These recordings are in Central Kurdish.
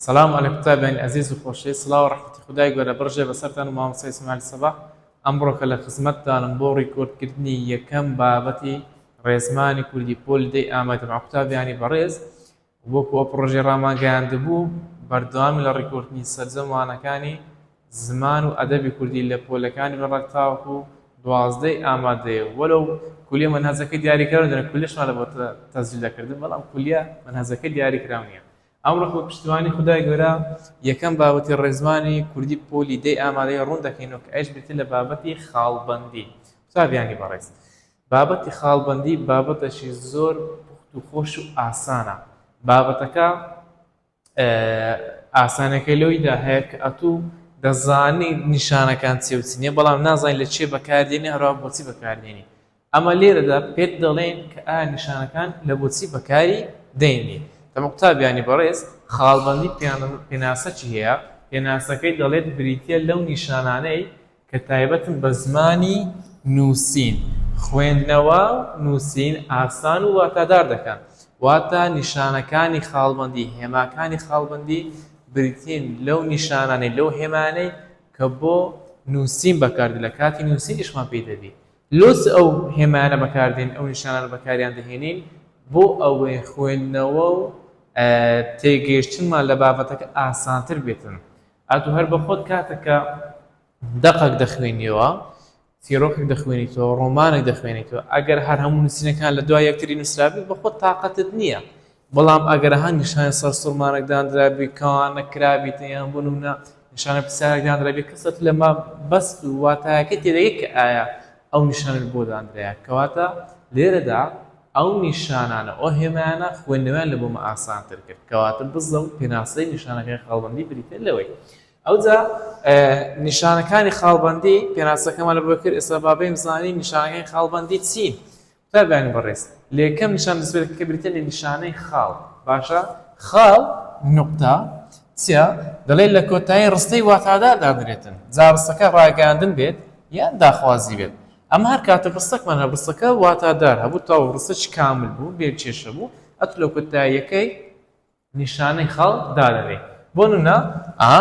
سلام علیکم قوتابیانی ئەزیز و خۆشەویست سڵاو و ڕەحمەتی خودای گەورە بڕژێ بەسەرتان و مامۆستای ئیسماعیل سەباح ئەمڕۆکە لە خزمەتتانم بۆ ڕیکۆردکردنی یەکەم بابەتی ڕێزمانی کوردی پۆلی دەی ئامادەم قوتابیانی بەڕێز وەکو ئەو پڕۆژەی ڕامانگەیاندبوو بەردەوامی لە ڕیکۆردنی سەرجەم وانەکانی زمان و ئەدەبی کوردی لە پۆلەکانی بنەڕەت تاوەکو دوازدەی ئامادەیە وەلەو کولیە مەنهەجەکەی دیاریکراو نیە کولیەشمان لە بۆ تەسجیل دەکردن بەڵام کولیە مەنهەجەکەی دیاریکراو نیە ئەمڕۆ بە پشتیوانی خودای گەورە یەکەم بابەتی ڕێزمانی کوردی پۆلی دەی ئامادەیی ڕوون دەکەینەوە کە ئەویش بریتیە لە بابەتی خاڵبەندی. قوتابیانی بەڕێز بابەتی خاڵبەندی بابەتێکی زۆر پوخت و خۆش و ئاسانە. بابەتەکە ئاسانەکەی لەوەیدا هەیە کە ئەتوو دەزانی نیشانەکان چی و چی نییە بەڵام نازانی لە چێ بەکاردێنی هەروەها بۆچی بەکاردێنی. ئەمە لێرەدا پێت دەڵێین کە ئایا نیشانەکان لە بۆچی بەکاری دەینی. دەمە قوتابیانی بەڕێز خاڵبەندی پێناسەکی هەیە، پێناسەکەی دەڵێت بریتیە لەو نیشانانەی کە تایبەتن بە زمانی نووسین، خوێندنەوە و نووسین ئاسان و واتادار دەکەن. واتە نیشانەکانی خاڵبەندی، هێماکانی خاڵبەندی بریتین لەو نیشانانەی، لەو هێمانەی کە بۆ نووسین بەکاردێت، لە کاتی نووسین ئیشمان پێی دەبی. لۆچ ئەو هێمایانە بەکاردێنین، ئەو نیشانانە بەکاریان دەهێنین بۆ ئەوەی خوێندنەوە و تێگەیشتنمان لە بابەتەکە ئاسانتر بێتن. ئەتوو هەر بە خۆت کاتێک کە دەقێک دەخوێنیەوە، چیرۆکێک دەخوێنیتەوە، ڕۆمانێک دەخوێنیتەوە، ئەگەر هەر هەموو نووسینەکان لە دوای یەکتری نووسرابێت بە خۆت تاقەتت نییە. بەڵام ئەگەر ها نیشانەی سەرسوڕمانێک دانرابی کەوانە کرابیتە یان بۆ نمونە نیشانە پرسیارێک دانرابی کەسەت لە مەبەست و واتایەکەی تێدەگەی کە ئایا ئەو نیشانە بۆ دانرایە کەواتە لێرەدا ئەو نیشانانە ئەو هێمایانە خوێندنەوەیان لە بۆمە ئاسانتر کرد کەواتە بزەوت پێناسەی نیشانەکانی خاڵبەندی بریتە لەوەی ئەوجا نیشانەکانی خاڵبەندی پێناسەکەمان لە بۆ کرد ئێستا بابەیم زانی نیشانەکانی خاڵبەندی چین قوتابیانی بەڕێز لە یەکەم نیشان دەست پێ دەکەین کە بریتیە لە نیشانەی خاڵ باشە خاڵ نوقتە چیە دەڵێت لە کۆتایی ڕستەی واتادار دادرێتن جا ڕستەکە ڕاگەیاندن بێت یان داخوازی بێت ئەمە هەر کاتێک ڕستەکمان هەبوو ڕستەکە واتادار هەبوو تەواو ڕستەکی کامل بوو بێ کێشە بوو ئەتو لە کۆتاییەکەی نیشانەی خاڵ دادەنێی. بۆ نمونە، ئا،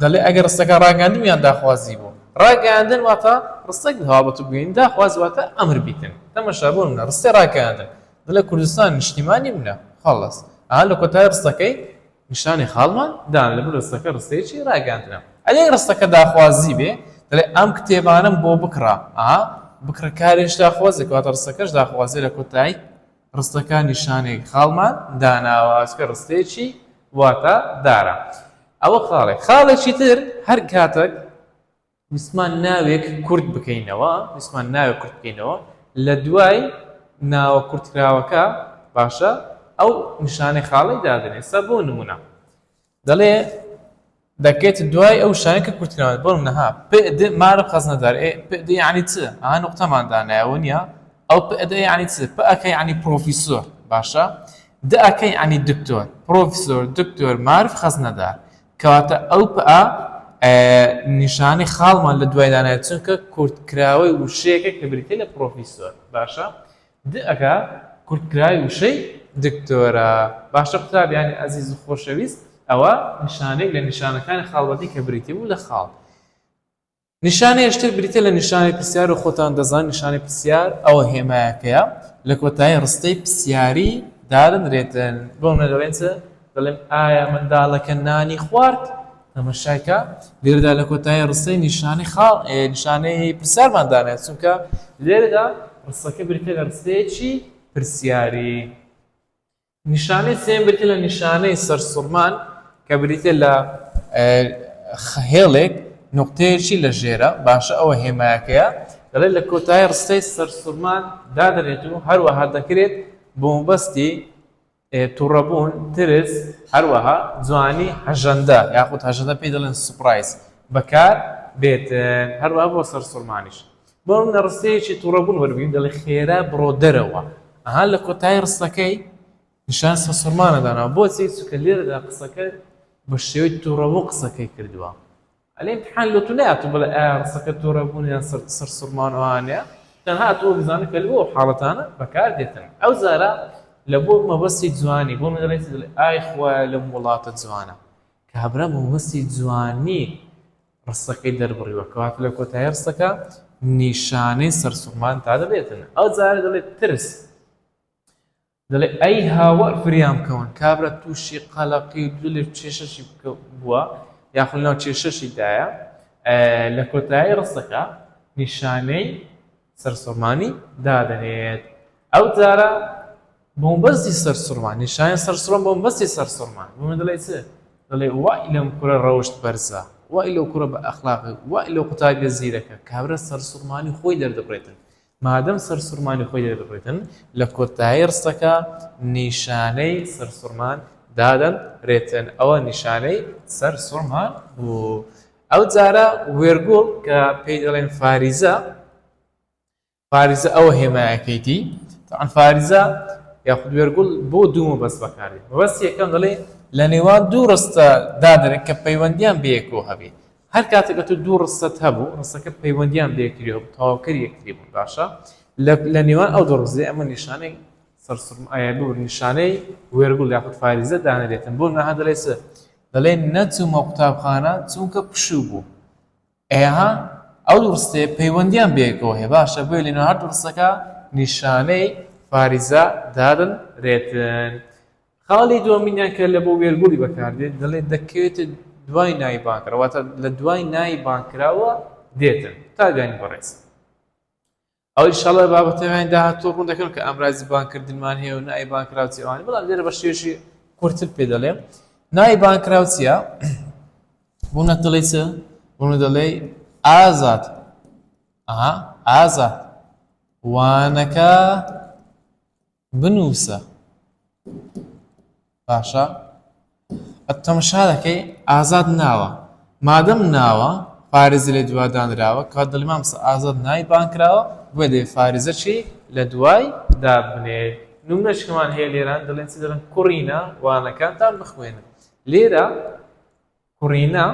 دەڵێ ئەگەر ڕستەکە ڕاگەیاندن یان داخوازی بوو. ڕاگەیاندن واتە ڕستەک هەوا بە تو بگەین، داخوازی واتە ئەمر بیتن. تەمەشا بۆ نمونە ڕستەی ڕاگەیاندن دەڵێ کوردستان نیشتیمانی منە. خەڵەس. ئا، لە کۆتایی ڕستەکەی نیشانەی خاڵمان دانا لەبەر ڕستەکە ڕستەیەکی ڕاگەیاندنە. ئەگەر ڕستەکە داخوازی بێ دەڵێ ئەم کتێبانەم بۆ بکڕە. ئا، بکڕە کارێکی داخوازیە کەواتە ڕستەکەش داخوازیە لە کۆتایی ڕستەکە نیشانەی خاڵمان داناوە چکە ڕستەیەکی واتە دارە ئەوە خاڵێک خاڵێکی تر هەر کاتێک ویستمان ناوێک کورت بکەینەوە ویستمان ناوێک کورت بکەینەوە لە دوای ناوە کورتکراوەکە باشە ئەو نیشانەی خاڵی دادنێ سە بۆ نمونە دەڵێ دەکەیت دوای ئەو شتانەی کە کورتکراون بۆ نمونە ها پ د مارف خەزنەدار ئێ پ د یعنی چ ها نوقتەمان دانایەوە نییە ئەو پ د یعنی چ پ ئەکە یعنی پرۆفیسۆر باشە د ئەکە یعنی دکتۆر پرۆفیسۆر دکتۆر مارف خەزنەدار کەواتە ئەو پ ئە نیشانەی خاڵمان لە دوای دانایە چونکە کورتکراوەی وشەیەکە کە بریتیە لە پرۆفیسۆر باشە د ەکە کورتکراوی وشەی دکتۆرە. باشە قوتابیانی ئەزیز و خۆشەویست ئەوە نیشانەیەک لە نیشانەکانی خاڵبەندی کە بریتی بوو لە خاڵ. نیشانەیەش تر بریتیە لە نیشانەی پرسیار و خۆتان دەزانن نیشانەی پرسیار ئەوە هێمایەکەیە لە کۆتایی ڕستەی پرسیاری دادەنرێتن. بۆ نمونە دەڵێن چ؟ دەڵێم ئایا منداڵەکە نانی خوارد؟ تەمەشای کە لێرەدا لە کۆتایی ڕستەی نیشانەی خاڵ نیشانەی پرسیارمان دانایە چونکە لێرەدا ڕستەکە بریتیە لە ڕستەیەکی پرسیاری. نیشانەی سێیەم بریتیە لە نیشانەی سەرسوڕمان کە بریتیە لە هێڵێک نوقتەیەکی لە ژێرە باشە ئەوە هێمایەکەیە دەڵێت لە کۆتایی ڕستەی سەرسوڕمان دادەنێت و هەروەها دەکرێت بۆ مەبەستی توڕەبوون، ترس، هەروەها جوانی هەژەندە یاخود هەژەندە پێی دەڵێن surprise بەکار بێتن هەروەها بۆ سەرسوڕمانیش. بۆ نمونە ڕستەیەکی توڕەبوون وەربگرین دەڵێ خێرا بڕۆ دەرەوە ئەها لە کۆتایی ڕستەکەی نیشان سەرسوڕمانە داناوە بۆچی چونکە لێرەدا قسەکە بە شێوەی توڕەبوون قسەکەی کردووە. ئەلێ امتحان لۆ تو نایە تو بڵێ ئایا ڕستەکە توڕە بوون یان سەرسوڕمان ئەوانەیە تەنها تۆ بزانە کە لۆ حاڵەتانە بەکار دێتن ئەو جارە لە بۆ مەبەستی جوانی بۆ من دەڵێ دەڵێ ئای خوایە لەم وڵاتە جوانە. کابرا بە مەبەستی جوانی ڕستەکەی دەربڕیوە کەواتە لە کۆتایی ڕستەکە نیشانەی سەرسوڕمان دادەنرێتن. ئەو جارە دەڵێت ترس دەڵێ ئەی هاوار فریام کەون کابرا تووشی قەلەقی و دڵی کێشەشی بووە یاخود لەناو کێشەشی دایە لە کۆتایی ڕستەکە نیشانەی سەرسوڕمانی دادەنێت ئەو جارە بۆمبەستی سەرسوڕمان نیشانەی سەرسوڕمان بۆمبەستی سەرسوڕمان بۆ من دەڵێ چ دەڵێ وای لەم کوڕە ڕەوشت بەرزە وای لەو کوڕە بە ئەخلاقی وای لەو قوتابیە زیرەکە کابرا سەرسوڕمانی خۆی دەردەبڕێتن مادەم سەرسوڕمانی خۆی دەردەبڕێتن لە کۆتایی ڕستەکە نیشانەی سەرسوڕمان دادەنرێتن ئەوە نیشانەی سەرسوڕمان بوو ئەو جارە وێرگوڵ کە پێی دەڵێن فاریزە فاریزە ئەوە هێمایەکەیتی تەعەن فاریزە یاخود وێرگوڵ بۆ دوو مەبەست بەکاردێت مەبەست یەکەم دەڵێ لە نێوان دوو ڕستە دادەنێت کە پەیوەندیان بەیەکەوە هەبێ هەر کاتێک ئەتۆ دوو ڕستەت هەبوو ڕستەکە پەیوەندیان بەیەکتری هەبوو تەواوکەری یەکتری بوون باشە لە نێوان ئەو دوو ڕستەیە ئەمە نیشانەی سەرسوڕم ئایا ببور نیشانەی وێرگوڵ یاخود فاریزە دانرێتن بۆ نها دەڵێ چ دەڵێ نەچوومە قوتابخانە چونکە پشوو بوو ئێ ها ئەو دوو ڕستەیە پەیوەندیان بەیەکەوە هەیە باشە بۆیە لەنێو هەردوو ڕستەکە نیشانەی فاریزە دادەنرێتن خاڵی دووەمینیان کە لە بۆ وێرگوڵی بەکاردێت دەڵێت دەکەوێتە دوای ناوی بانکراوە واتە لە دوای ناوی بانکراوە دێتن تا دوانی بەڕێز ئەو ئیشاڵە بابەتەکانی داهاتوو ڕوون دەکەن کە ئامرازی بانکردنمان هەیە و ناوی بانکراو چیە ئەوانە بەڵام لێرە بە شێوەیەکی کورتتر پێ دەڵێم ناوی بانکراو چییە بوونە دەڵێ چ بوونە دەڵێ ئازاد ئەها ئازاد وانەکە بنووسە باشە تەمەشا دەکەی ئازاد ناوە مادەم ناوە فارزە لە دوا دانراوە کە دەڵێ مامۆستا ئازاد ناوی بان کراوە بۆیە دەبێ فارزە چی لە دوای دابنێ نمونەشکمان هەیە لێران دەڵێن چی دەڵێن کوڕینە وانەکانتان بخوێنن لێرە کوڕینە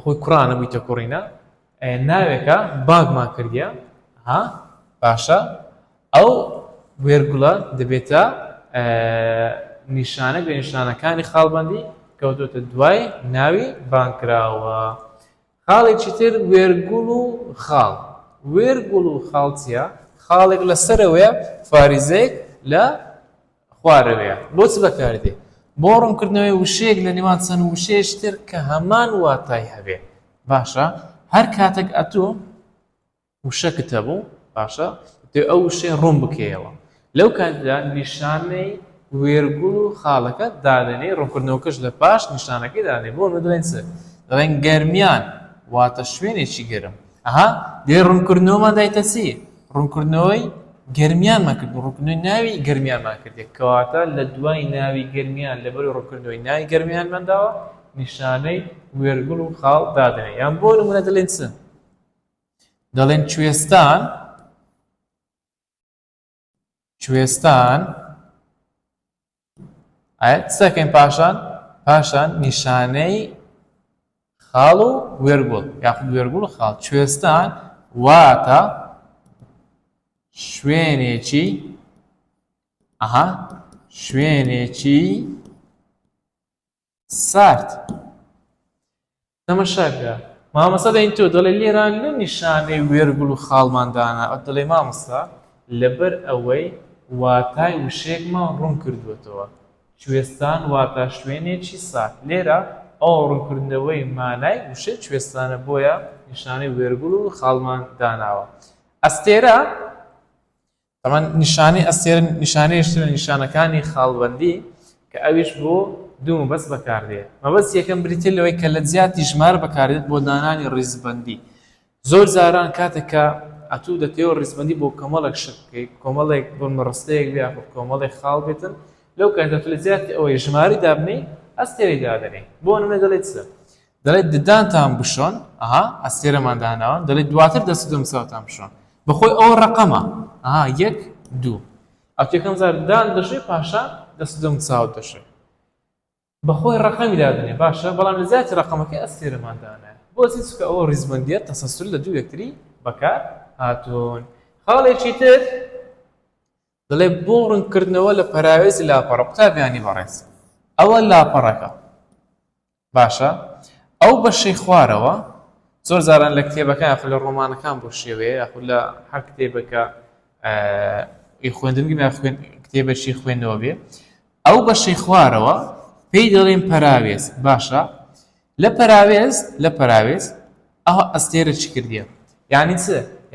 خۆی کوڕانە بوویتە کوڕینە ناوێکە باگمان کردیە ها باشە ئەو وێرگوڵە دەبێتە نیشانە بە نیشانەکانی خاڵبندی کەوتۆتە دوای ناوی بانکراوە خاڵێکی تر وێرگوڵ و خاڵ وێرگوڵ و خاڵ چییە خاڵێک لەسەرەوەیە فاریزەیەک لە خوارەوەیە بۆ چ بەکاردێ؟ بۆ ڕوونکردنەوەی وشەیەک لە نێوان چەند وشەیەکی تر کە هەمان واتای هەبێ باشە هەر کاتێک ئەتۆ وشەکت هەبوو باشە دەتەوێ ئەو وشەیە ڕوون بکەیەوە لەو کاتدا نیشانەی وێرگوڵ و خاڵەکە دادەنێی ڕوونکردنەوەکەش لە پاش نیشانەکەی دادەنێی بۆ نموونە دەڵێن چ دەڵێن گەرمیان واتە شوێنێکی گەرم ئەها دێ ڕوونکردنەوەمان دایتە چی ڕوونکردنەوەی گەرمیانمان کرد ڕوونکردنەوەی ناوی گەرمیانمان کرد کەواتە لە دوای ناوی گەرمیان لەبەر ڕوونکردنەوەی ناوی گەرمیانمان داوە نیشانەی وێرگوڵ و خاڵ دادەنێ یان بۆ نمونە دەڵێن چ دەڵێن کوێستان کوێستان ئایا چ دەکەین پاشان پاشان نیشانەی خاڵ و وێرگوڵ یاخود وێرگوڵ و خاڵ کوێستان واتە شوێنێکی ئەها شوێنێکی سارد تەمەشاکە مامۆستا دەین تۆ دەڵێ لێران لە نیشانەی وێرگوڵ و خاڵمان دانا ئەو دەڵێ مامۆستا لەبەر ئەوەی واتای وشەیەکمان ڕوون کردووەتەوە کوێستان واتا شوێنێکی سارد لێرە ئەو ڕوونکردنەوەی مانای وشەی کوێستانە بۆیە نیشانەی وێرگوڵ و خاڵمان داناوە ئەستێرە تەبعەن نیشانەی ئەستێرە نیشانەیەکی ترە لە نیشانەکانی خاڵبەندی کە ئەویش بۆ دوو مەبەست بەکاردێت. مەبەست یەکەم بریتیە لەوەی کە لە جیاتی ژمارە بەکاردێت بۆ دانانی ڕیزبەندی. زۆر جاران کاتێک کە ئەتوو دەتەوێت ڕیزبەندی بۆ کۆمەڵێک شت بکەیت، کۆمەڵێک بۆ ڕستەیەک بێ یاخود کۆمەڵێک خاڵ بێتن، لەو کاتە تۆ لە جیاتی ئەوەی ژمارەی دابنێی ئەستێرەی دادەنێی. بۆ نمونە دەڵێی چ؟ دەڵێت ددانتان بشۆن ئەها ئەستێرەمان داناوە دەڵێت دواتر دەست و دەموچاوتان بشۆن بەخۆی ئەوە ڕەقەمە ئەها یەک دوو ئەتو یەکەم جار ددان دەشۆی پاشان دەست و دەموچاوت دەشۆی بەخۆی ڕەقەمی دادەنێ باشە بەڵام لە جیاتی ڕەقەمەکەی ئەستێرەمان دانایە بۆچی چونکە ئەوە ڕیزبەندیە تەسەسول لە دوو یەکتری بەکار هاتوون خاڵێکی تر دەڵێ بۆ ڕوونکردنەوە لە پەراوێزی لاپەڕە قوتابیانی بەڕێز ئەوە لاپەڕەکە. باشە ئەو بەشەی خوارەوە زۆر جاران لە کتێبەکان یاخود لە ڕۆمانەکان بۆ شێوەیە یاخود لە هەر کتێبەکە خوێندنگی کتێبەکی خوێندنەوە بێ ئەو بەشەی خوارەوە پێی دەڵێن پەراوێز باشە لە پەراوێز لە پەراوێز ئەوە ئەستێرە چی کردیە یعنی چ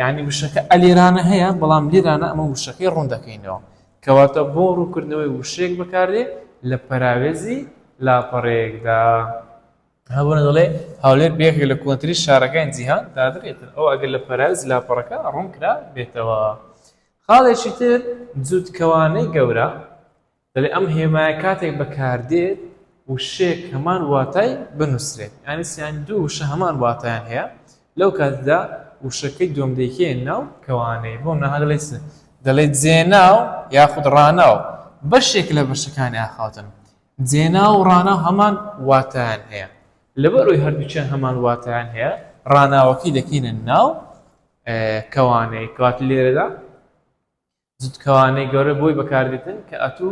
یعنی وشەکە ئەلێرانە هەیە بەڵام لێرانە ئەمە وشەکەی ڕوون دەکەینەوە کەواتە بۆ ڕوونکردنەوەی وشەیەک بەکاردێ لە پەراوێزی لاپەڕەیەکدا. هەبوونە دەڵێ هەولێر بە یەکێک لە کۆنترین شارەکانی جیهان دادرێتن ئەو ئەگەر لە پەراوێزی لاپەڕەکە ڕوون کرا بێتەوە. خاڵێکی تر جووتکەوانەی گەورە دەڵێ ئەم هێمایە کاتێک بەکاردێت وشەیەک هەمان واتای بنووسرێت یانی سیان دوو وشە هەمان واتایان هەیە لەو کاتدا وشەکەی دووەم دەیکەیە ناو کەوانەی بۆ نها دەڵێ چ دەڵێ جێناو یاخود ڕاناو بەشێک لە بەشەکانی ئاخاوتن جێناو و ڕاناو هەمان واتایان هەیە لەبەر ئەوی هەردووکیان هەمان واتایان هەیە ڕاناوەکەی دەکەینە ناو کەوانەی کەوات لێرەدا جوتکەوانەی گەورە بۆی بەکاردێتن کە ئەتوو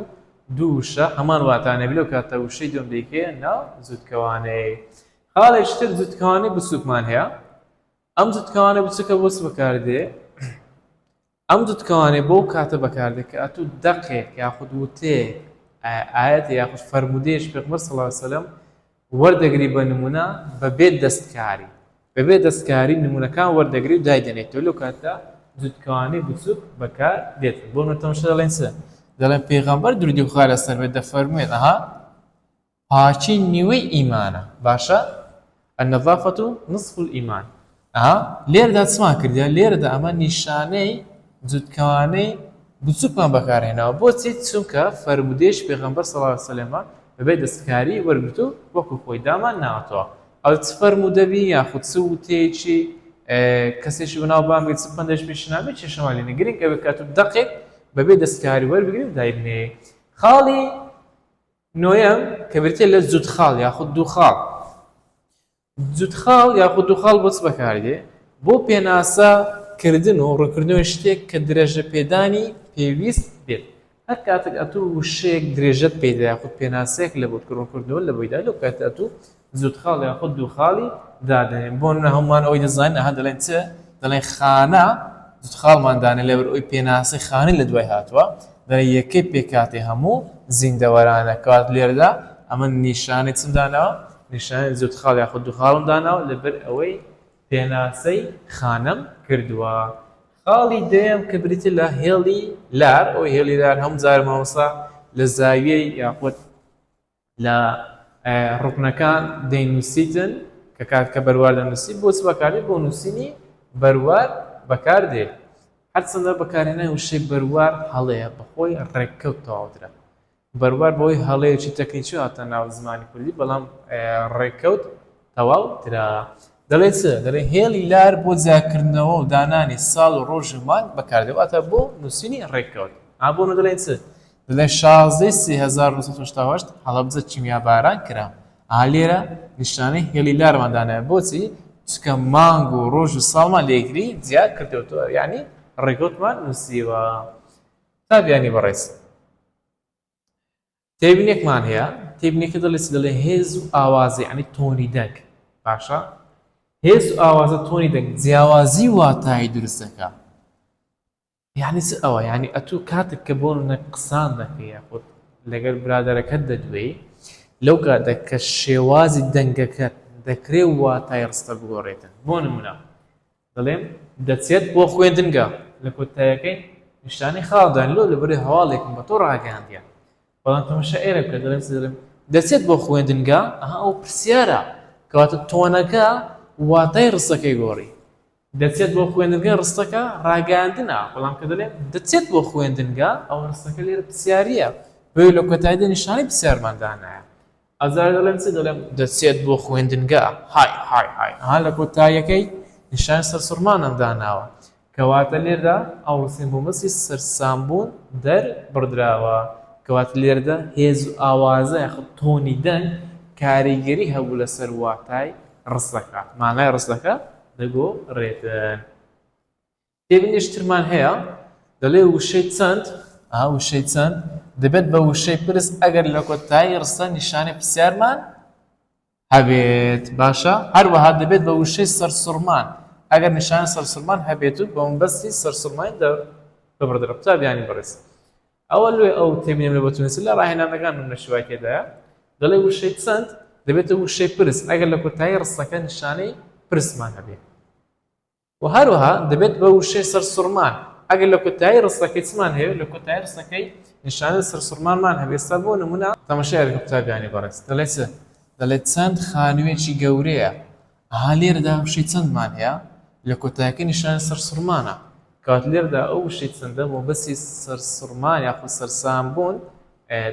دوو وشە هەمان واتا نەبی لەو کاتە وشەی دووەم دەیکەیە ناو جوتکەوانەی. خاڵێکی تر جوتکەوانەی بچووکمان هەیە ئەم جوتکەوانە بچووکە بۆ چ بەکاردێ؟ ئەم جوتکەوانەی بۆ کاتە بەکاردێ کە ئەتوو دەقێک یاخود وتەیەک ئایەت یاخود فەرموودەیەکی پێغەمبەر صلی الله علیه وسلم وەردەگری بە نمونە بەبێ دەستکاری بەبێ دەستکاری نمونەکان وەردەگری و دایدەنێتەوە لەو کاتە جوتکەوانەی بچوک بەکار دێت بۆ نمونە تەماشا دەڵێن چ دەڵێن پێغەمبەر درودی خوای لەسەر بێت دەفەرموێت ئەها پاکی نیوەی ئیمانە باشە النظافة نصف الایمان ئەها لێرەدا چمان کردە لێرەدا ئەمە نیشانەی جوتکەوانەی بچووکمان بەکارهێناوە بۆچی چونکە فەرموودەیەکی پێغەمبەر صلی اللە علیه وسلم بەبێ دەستکاری وەرگرت و وەکو خۆی دامان ناوەتەوە ئەو چ فەرموودە بی یاخود چ وتەیەکی کەسێکی بەناوبانگ بێت چ پەندێک پێشنابێت کێشەمان لێ نییە گرنگ ئەوێ کات و دەقێک بەبێ دەستکاری وەربگری و دایبنێ خاڵی نۆیەم کە بریتیە لە جوت خاڵ یاخود دوو خاڵ جوت خاڵ یاخود دوو خاڵ بۆ چ بەکاردێ؟ بۆ پێناسە کردن و ڕوونکردنەوەی شتێک کە درێژە پێدانی پێویست بێت. هەر کاتێک ئەتوو وشەیەک درێژەت پێدا یاخود پێناسەیەک لە بۆت ڕوونکردنەوە لە بۆیدا لەو کاتە ئەتوو جوت خاڵ یاخود دوو خاڵی دادەنێن. بۆ نمونە هەموومان ئەوەی دەزانین ئەها دەڵێن چ؟ دەڵێن خانە جوت خاڵمان دانێ لەبەر ئەوی پێناسەی خانەی لە دوای هاتووە دەڵێ یەکەی پێکهاتەی هەموو زیندەوەرانە کەوات لێرەدا ئەمە نیشانەی چم داناوە؟ نیشانەی جوت خاڵ یاخود دوو خاڵم داناوە لەبەر ئەوەی پێناسەی خانەم کردووە. خاڵی دەیەم کە بریتیە لە هێڵی لار، ئەوەی هێڵی لار هەموو جار مامۆستا لە زاویەی یاخود لە ڕوکنەکان دەینووسیتن کە کات کە بەروار دەنووسی بۆ چ بەکاردێت بۆ نووسینی بەروار بەکاردێ هەرچەندە بەکارهێنانی وشەی بەروار هەڵەیە بەخۆی ڕێککەوت تەواوترە بەروار بەهۆی هەڵەیەکی تەکنیکی هاتە ناو زمانی کوردی بەڵام ڕێککەوت تەواو ترە. دەڵێ چ؟ دەڵێ هێڵی لار بۆ جیاکردنەوە و دانانی ساڵ و ڕۆژ و مانگ بەکاردێ واتە بۆ نووسینی ڕێککەوت. ئا بۆ نموونە دەڵێن چ؟ دەڵێن 16 سێ 1988 هەڵەبجە کیمیاباران کرا. ئا لێرە نیشانەی هێڵی لارمان دانایە بۆچی؟ چونکە مانگ و ڕۆژ و ساڵمان لە یەکتری جیا کردۆتەوە یانی ڕێکەوتمان نووسیوە. قوتابیانی بەڕێز تێبینێکمان هەیە تێبینێکە دەڵێ چ دەڵێ هێز و ئاوازی یعنی تۆنی دەنگ باشە هێز و ئاوازە تۆنی دەنگ جیاوازی واتایی دروست دەکا یعنی چ ئەوە یعنی ئەتوو کاتێک کە بۆ نە قسان دەکەی یاخود لەگەل برادەرەکەت دەدوێی لەو کاتە کە شێوازی دەنگەکەت دەکرێ واتای ڕستە بگۆڕێتن بۆ نمونە دەڵێم دەچێت بۆ خوێندنگە لە کۆتایەکەی نیشانەی خاڵ دان لۆ لەبەری هەواڵێکم بە تۆ ڕاگەیاندیە بەڵام تەماشا ئێرە بکە دەڵێم چ دەڵێم دەچێت بۆ خوێندنگە ئەها ئەو پرسیارە کەواتە تۆنەکە واتای ڕستەکەی گۆڕی دەچێت بۆ خوێندنگە ڕستەکە ڕاگەیاندنە بەڵام کە دەڵێم دەچێت بۆ خوێندنگە ئەو ڕستەکە لێرە پرسیاریە بۆیە لە کۆتاییدا نیشانەی پرسیارمان دانایە ئازار دەڵێم چ دەڵێم دەچێت بۆ خوێندنگە های های های ها لە کۆتاییەکەی نیشانی سەرسوڕمانم داناوە کەواتە لێردا ئەو ڕستەی بۆ مەسی سەرسامبوون دەربڕدراوە کەواتە لێردا هێز و ئاوازە یاخود تۆنی دەنگ کاریگەری هەبوو لەسەر واتای ڕستەکە مانای ڕستەکە دەگۆڕێتن تێبینیش ترمان هەیە دەڵێ وشەی چەند ئا وشەی چەند دەبێت بە وشەی پرس ئەگەر لە کۆتایی ڕستە نیشانەی پرسیارمان. هەبێت باشە هەروەها دەبێت بە وشەی سەرسوڕمان ئەگەر نیشانە سەرسوڕمان هەبێت و بە مەبەستی سەرسوڕمانی دەبڕدرێت قوتابیانی بەڕێز ئەوە لێ ئەو تێبینیم لە بۆ تونسی لە ڕاهێنانەکان نمونە شوای تێدایە دەڵێ وشەی چەند دەبێتە وشەی پرس ئەگەر لە کۆتایی ڕستەکە نیشانەی پرسمان هەبێت وە هەروەها دەبێت بە وشەی سەرسوڕمان ئەگەر لە کۆتایی ڕستەکەی چمان هەیە لە کۆتایی ڕستەکەی نیشانەی سەرسوڕمانمان هەبێت ئێستا بۆ نمونە تەماشای ئەرکە قوتابیانی بەڕێز دەڵێ چ دەڵێت چەند خانوویەکی گەورەیە ئەها لێرەدا وشەی چەندمان هەیە لە کۆتایەکەی نیشانەی سەرسوڕمانە کەواتە لێرەدا ئەو وشەی چەندە بۆ بەسی سەرسوڕمان یاخود سەرسام بوون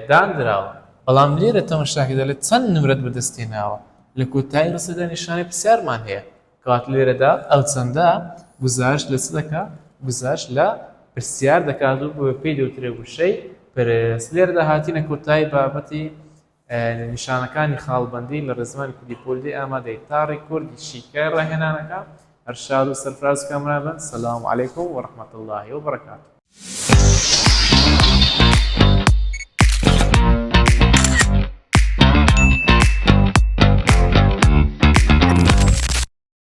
داندراوە بەڵام لێرە تەماشاکە دەڵێت چەند نمرەت بەدەست هێناوە لە کۆتایی ڕستەدا نیشانەی پرسیارمان هەیە کەواتە لێرەدا ئەو چەندە گوزارشت لە چ دەکا؟ گوزارشت لە پرسیار دەکات و بۆیە پێی دەوترێ وشەی پرس. لێرەدا هاتینە کۆتایی بابەتی نیشانەکانی خاڵبەندی لە ڕێزمانی کوردی پۆلی ئامادەی تا ڕیکۆردی شیکای ڕاهێنانەکە هەر شاد و سەرفراز و کامەران بن. سلام علیکم و رحمة اللە و برکاته.